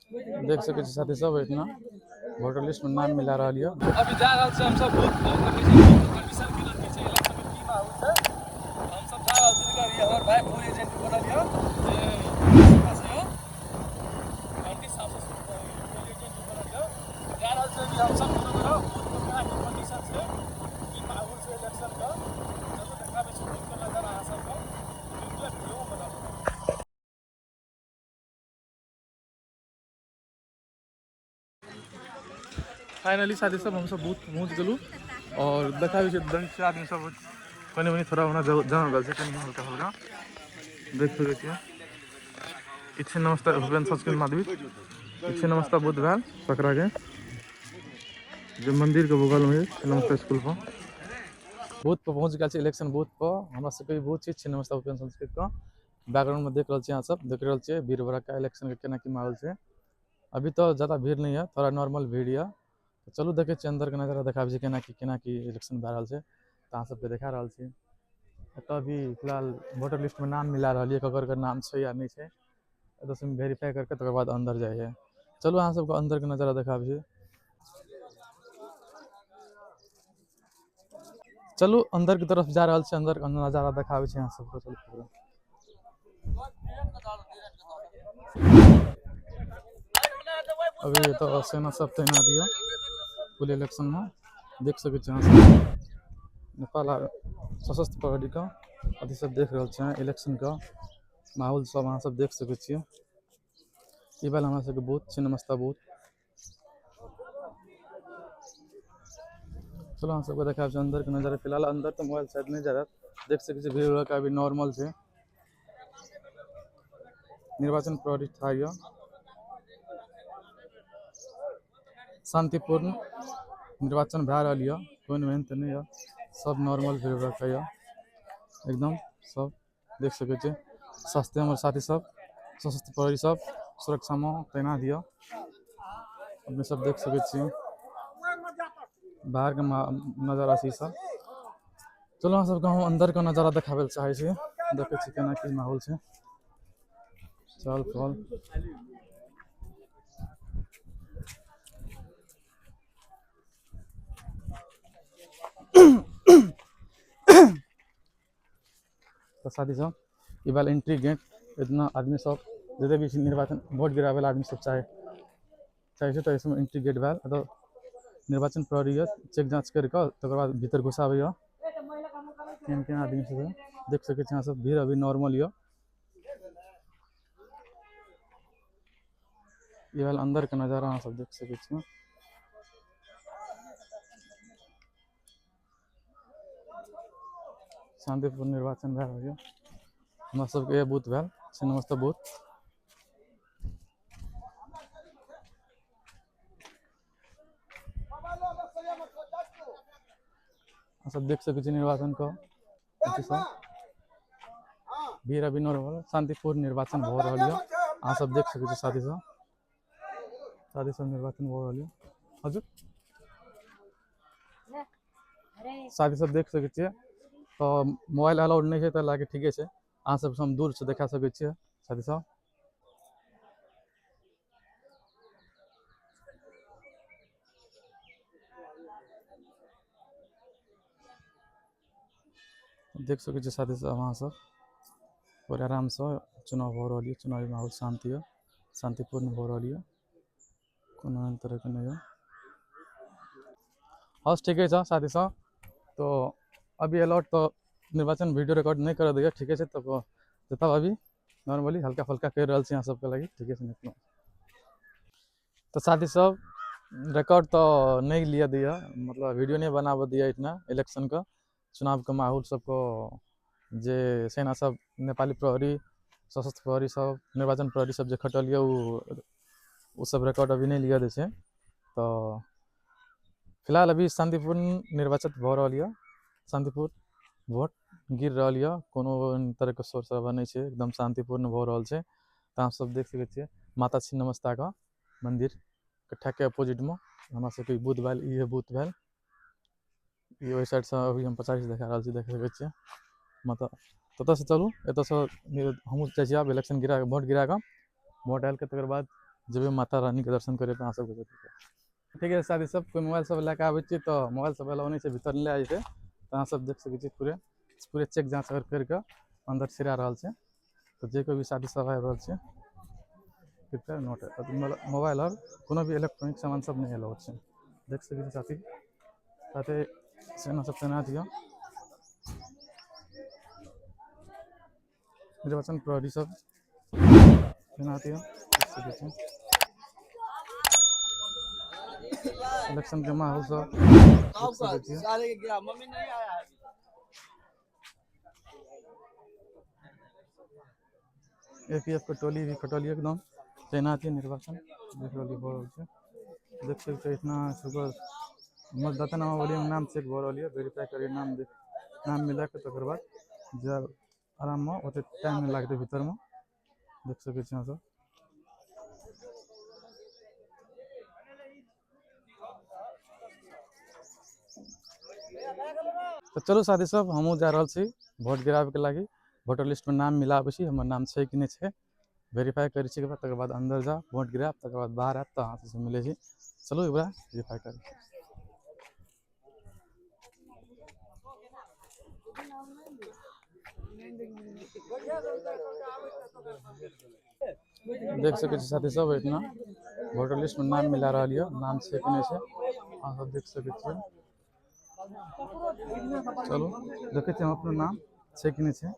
देख सकै छी साथी सब एहिठिना वोटर लिस्ट में नाम मिला रहल यऽ। अभी जा रहल छी हमसब बूथ पर, देखै छी बूथ पर विशाल की लड़की छै, इलेक्शन के की माहौल छै। हमसब जा रहल छी, देखियौ हमर भाई फुल एजेंट बनल यऽ, जे से यऽ। घंटी साफ से फुल एजेंट बनल यऽ। जा रहल छी अभी हमसब दुनू गोरा बूथ पर, केना की कंडीशन छै, की माहौल छै इलेक्शन के। चलू देखाबै छी बूथ के नजारा अहाँ सबके। वीडियो बनाबू। फाइनली साथी सब हमसब बूथ पहुँच गेलहुँ और देखा छै दन से आदमी सब कनि मनि थोड़ा ओना जमा गेल छै, कनि हल्का हल्का देख सकै छियै। ई छै नमस्ता भुपेन संस्कृत माध्यमिक, ई छै नमस्ता बुद्ध भेल सकरा के जे मंदिर के बगल में छै नमस्ता स्कूल पर। बूथ पर पहुँच गेल छै, इलेक्शन बूथ पर हमरा सबके भी बूथ छै, छै नमस्ता भुपेन संस्कृत के। बैकग्राउंड में देख रहल छी अहाँ सब, देख रहल छियै भीड़ भड़क्का इलेक्शन के केना की माहौल छै। अभी तो ज़्यादा भीड़ नहीं है, थोड़ा नॉर्मल भीड़ है। तो चलू देखे छियै अंदर के नजारा, देखाबै छी केना की केना की इलेक्शन भए रहल छै, तऽ अहाँ सबके देखा रहल छी। एतऽ अभी फिलहाल वोटर लिस्ट में नाम मिला रहल यऽ, ककर ककर नाम छै या नहि छै, एतऽ से वेरीफाई करके तकर बाद अंदर जाइ है। चलू अहाँ सबके अंदर के नजारा देखाबै छी। चलू अंदर के तरफ जा रहल छी, अंदर के नजारा देखाबै छी अहाँ सबके। चलू अभी तो सेना सब तैनात यऽ फुल इलेक्शन में, देख सकै छी अहाँ सब। नेपाल सशस्त्र प्रहरी के अथी सब देख रहल छी अहाँ, इलेक्शन के माहौल सब अहाँ सब देख सकै छियै। ई वाला हमरा सबके बूथ छै, नमस्ता बूथ। चलो अहाँ सबके देखाब छी अंदर के नजारा। फिलहाल अंदर तऽ मोबाइल शायद नहि जा रहल, देख सकै छी भीड़ भड़क्का अभी नॉर्मल छै। निर्वाचन प्रहरी ठाढ़ यऽ, शांतिपूर्ण निर्वाचन भए रहल यऽ, कोनो एहन तऽ नहि यऽ, सब नॉर्मल भीड़ भड़क्का यऽ एकदम। सब देख सकै छी सस्ते हमर साथी सब, सशस्त्र प्रहरी सब सुरक्षा में तैनात यऽ, अपने सब देख सकै छी बाहर के नजारा छै सब। चलो अहाँ सबके हम अंदर के नजारा देखाबै लए चाहै छी, देखै छी केना की माहौल छै। चल फल तऽ साथी सब ई वाला एंट्री गेट, इतना आदमी सब जते भी निर्वाचन वोट गिराबै वाला आदमी सब चाहे चाहे छै, तऽ इसमे एंट्री गेट भेल। एतऽ निर्वाचन प्रहरी यऽ, चेक जाँच करि कऽ तकर बाद भीतर घुसाबै यऽ। केहन केहन आदमी सब देख सकै छी अहाँ सब, भीड़ अभी नॉर्मल यऽ। ई भेल अंदर के नजारा, अहाँ सब देख सकै छी। शांतिपूर्ण निर्वाचन भए रहल यऽ। हमरा सबके बूथ भेल छिन्नमस्ता बूथ। अहाँ सब देख सकै छी निर्वाचन के अथी सब भीड़ अभी नॉर्मल, शांतिपूर्ण निर्वाचन भऽ रहल यऽ। अहाँ सब देख सकै छी साथी सब, साथी सब निर्वाचन भऽ रहल यऽ। हजुर साथी सब देख सकै छियै। तऽ मोबाइल अलाउड नहि छै तऽ लागे ठीके छै, अहाँ सबसँ हम दूर से देखा सकै छियै साथी सब। देख सकै छियै साथी सब, अहाँ सब बड़ आरामसँ चुनाव भऽ रहल यऽ। चुनावी माहौल शान्ति यऽ, शान्तिपूर्ण भऽ रहल यऽ, कोनो एहन तरहके नहि यऽ। हवस् ठीके छै साथी सब, तो अभी अलाउड तऽ निर्वाचन वीडियो रिकॉर्ड नहि करऽ दैए, ठीके छै। तब जतऽ अभी नॉर्मली हल्का फुल्का करि रहल छी अहाँ सबके लागि, ठीके छै। नहि तऽ साथी सब रिकॉर्ड तऽ नहि लिअ दैए, मतलब वीडियो नहि बनाबऽ दैए एहिठिना इलेक्शनके चुनावके माहौल सबके, जे सेना सब नेपाली प्रहरी सशस्त्र प्रहरी सब निर्वाचन प्रहरी सब जे खटल यऽ ओ सब रिकॉर्ड अभी नहि लिअ दै छै। तऽ फिलहाल अभी शान्तिपूर्ण निर्वाचित भऽ रहल यऽ, शान्तिपूर्ण वोट गिर रहल यऽ, कोनो तरहके शोर शराबा नहि छै, एकदम शान्तिपूर्ण भऽ रहल छै। तऽ अहाँ सब देख सकै छियै माता छिन्नमस्ताके मन्दिर के ठेके अपोजिटमे हमरा सबके बूथ भेल, इहे बूथ भेल। ई ओहि साइडसँ अभी हम पछाड़ीसँ देखा रहल छी, देख सकै छियै माता। ततऽसँ चलू एतऽसँ हमहूँ जाइ छी आब इलेक्शन गिरा वोट गिरा कऽ वोट डालि कऽ तकर बाद जेबै माता रानीके दर्शन करे अहाँ सबके। ठीक है साथी सब, कोइ मोबाइल सब लए कऽ आबै छियै तऽ मोबाइल सब अलाउ नहि छै, भीतर नहि लए जेतै। तऽ अहाँ सब देख सकै छियै पूरे पूरे चेक जाँच अगर करि कऽ अन्दर छिड़ा रहल छै। तऽ जे कोइ भी साथी सब आबि रहल छै, कृपया नोट मोबाइल आओर कोनो भी इलेक्ट्रॉनिक सामान सब नहि अलाउ छै। देख सकै छी साथी, साथे सेना सब तैनात यऽ, निर्वाचन प्रहरी सब तैनात यऽ। देख सकै छी इलेक्शन के माहौल सब देख सकै छियै। एपीएफ के टोली भी खटल एकदम तैनात यऽ, निर्वाचन देख रहल भऽ रहल छै। देख सकै छियै इतना सुगर मतदाता नामावली में नाम चेक भऽ रहल यऽ, वेरीफाई करिए नाम देख नाम मिला के तकर बाद जायब आराम में, ओते टाइम नहीं लागतै भीतर में। देख सकै छी अहाँ सब। तऽ चलू साथी सब, हमहूँ जा रहल छी वोट गिराबैके लागि। वोटर लिस्ट में नाम मिलाबै छी, हमर नाम छै कि नहि छै वेरीफाई करै छी, तकर बाद अंदर जा वोट गिरायब, तकर बाद बाहर आयब तऽ अहाँ सबसँ मिलै छी। चलू एक बार वेरीफाई करी। देख सकै छी साथी सब, एहिठिना वोटर लिस्ट में नाम मिला रहल यऽ, नाम छै कि नहि छै अहाँ सब देख सकै छियै। चलू देखै छी हम अपनो नाम छै कि नहि छै।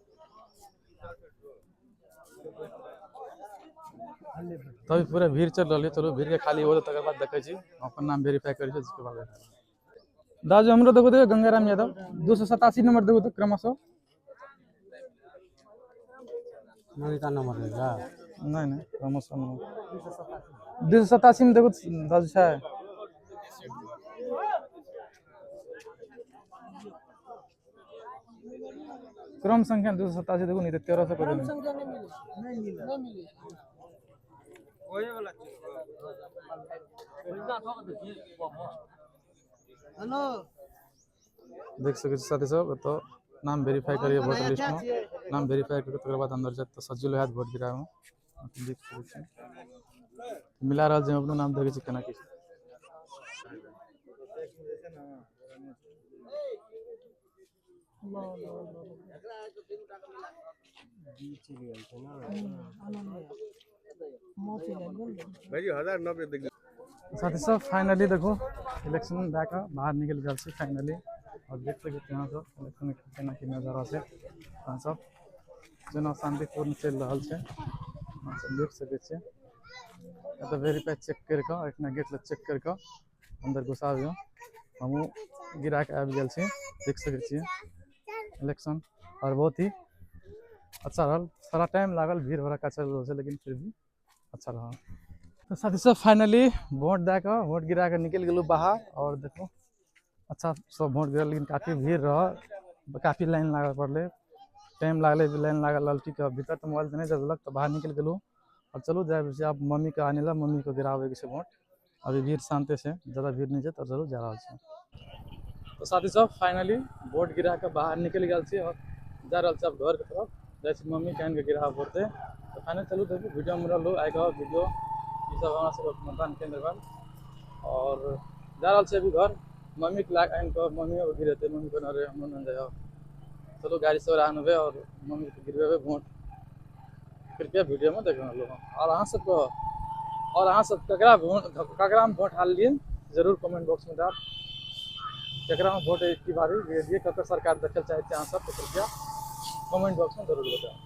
तभी पूरा भीड़ चल रहल है। चलू भीड़ के खाली हो तकर बाद देखै छी अपन नाम वेरीफाई करै छी, उसके बाद दाजू हमरो देखो देखो गंगाराम यादव 287 नंबर देखो तो क्रमशः नंबर है नहीं नहीं क्रमशः नंबर 287 में देखो दाजू छै। क्रम संख्या 287 देखो, नहीं तो 1300 कर देने। हेलो देख सकै छी साथी सब, एतऽ नाम वेरीफाई करिए वोटर लिस्ट में, नाम वेरीफाई करके तकर बाद अंदर जायत तऽ सज्जल होयत वोट गिराबे। देख सकै छी मिला रहल छै, अपनो नाम देखै छी केना की छै। साथी सब फाइनली देखो इलेक्शन दए कऽ बाहर निकलि गेल छी फाइनली। और देख सकै छी अहाँ सब इलेक्शन के केना की नजारा छै। अहाँ सब चुनाव शांतिपूर्ण चलि रहल छै, अहाँ सब देख सकै छियै। एतऽ वेरीफाई चेक करि कऽ एहिठिना गेट लग चेक करि कऽ अंदर घुसाबियौ। हमहूँ गिरा कऽ आबि गेल छी, देख सकै छियै इलेक्शन और बहुत ही अच्छा रहल। सारा टाइम लागल, भीड़ भड़क्का चलि रहल छै, लेकिन फिर भी अच्छा रहल। तो साथी सब फाइनली वोट दए कऽ वोट गिरा कऽ निकलि गेलहुँ बाहर। और देखो अच्छा सब वोट गिरल, लेकिन काफ़ी भीड़ रह, काफ़ी लाइन लागल पड़लै, टाइम लागलै, लाइन लागल रहल। ठीक है, भीतर तऽ मोबाइल तऽ नहि देलक तऽ बाहर निकलि गेलहुँ। और चलू जाइ छी आब मम्मीके आनै लए, मम्मीके गिराबैके छै वोट। अभी भीड़ शान्ते छै, ज़्यादा भीड़ नहीं छै, तऽ चलू जा रहल छी। तो साथी सब फाइनली वोट गिरा कऽ बाहर निकलि गेल छी और जा रहल छी आब घरके तरफ। जाइ छी मम्मीके आनि कऽ गिराबऽ पड़तै। तऽ फाइनल चलू देखू वीडियो में रहलू आइ के वीडियो ई सब हमरा सबके मतदान केंद्र भेल। और जा रहल छी अभी घर, मम्मी के लाग आनि कऽ मम्मियो के गिरेतै। मम्मी कहने रहे हमरो नहि जायब, चलू गाड़ी से आनबै और मम्मी के गिरबेबै वोट। कृपया वीडियो में देख रहलू। और अहाँ सबके और अहाँ सब ककरा वोट ककरा में वोट हारलियै जरूर कमेंट बॉक्स में डाल, ककरा में वोट की बारी गिरेलियै, ककर सरकार देखल चाहै छी अहाँ सब, तो कृपया कमेंट बॉक्स में जरूर बताउ।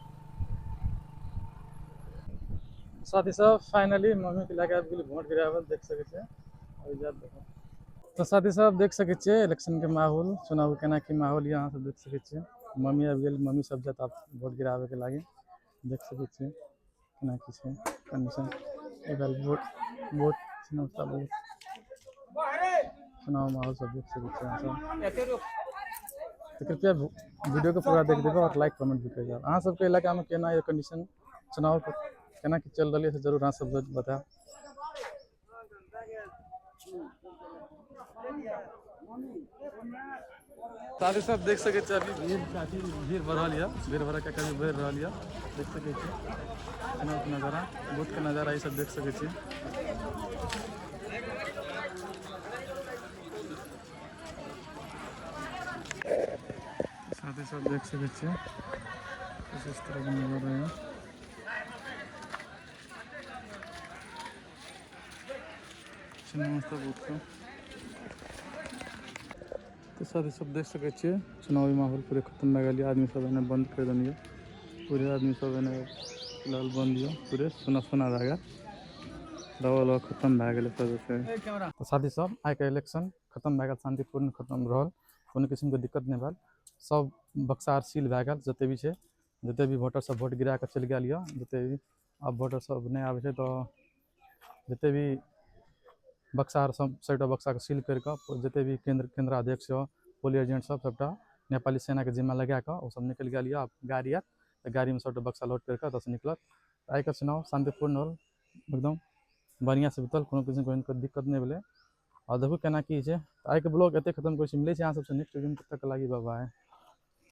साथी सब फाइनली मम्मी के लए आबि गेली वोट गिराबल, देख सकै छियै। अभी जायब देखो। तो साथी सब देख सकै छियै इलेक्शन के माहौल, चुनाव केना की माहौल यऽ अहाँ सब देख सकै छियै। मम्मी आबि गेल, मम्मी सब जायत आब वोट गिराबे के लागी। देख सकै छियै केना की छै कंडीशन। एक बार वोट वोट चुनाव चालू, चुनाव माहौल सब देख सकै छियै अहाँ सब। तो कृपया वीडियो के पूरा देख देबै और लाइक कमेंट भी करि देब। अहाँ सबके इलाका में केना ये कंडीशन चुनाव केना की चल रहल है से जरूर अहाँ सब बतायब। साथी सब देख सकै छी, अभी भीड़ काफी भीड़ बढ़ल यऽ, भीड़ भड़क्का काफी बढ़ि रहल यऽ। देख सकै छी चुनावके नजारा, बूथके नजारा ई सब देख सकै छी। साथी सब देख सकै छी कुछ इस तरह के नजारा यऽ। छिन्नमस्ता बूथके तऽ साथी सब देख सकै छियै, चुनावी माहौल पूरे खत्म भए गेल यऽ। आदमी सब एने बंद करि देने यऽ, पूरे आदमी सब एने फिलहाल बंद यऽ, पूरे सुना सुना भए गेल, दवा उवा खत्म भए गेलै सब छै। तऽ साथी सब आइके इलेक्शन खत्म भए गेल, शांतिपूर्ण खत्म रहल, कोनो किस्मके दिक्कत नहि भेल। सब बक्सा आर सील भए गेल, जते भी छै, जते भी वोटर सब वोट गिरा कऽ चलि गेल यऽ, जते भी आब वोटर सब नहि आबै छै, तऽ जते भी बक्सा आर सब सबटा बक्साके सील करि कऽ जते भी केन्द्राध्यक्ष यऽ, पोलिंग एजेंट सब सबटा नेपाली सेनाके जिम्मा लगा कऽ ओ सब निकलि गेल यऽ। आब गाड़ी आयत तऽ गाड़ीमे सबटा बक्सा लोड करि कऽ एतऽसँ निकलत। आइके चुनाव शांतिपूर्ण होल, एकदम बढ़िआँसँ बीतल, कोनो किसिमके कोनो दिक्कत नहि भेलै। आओर देखू केना की छै। आइके ब्लॉग एते खतम करै छी, मिलै छै अहाँ सबसँ नेक्स्ट वीडियोमे, तब तक लागि बाय बाय।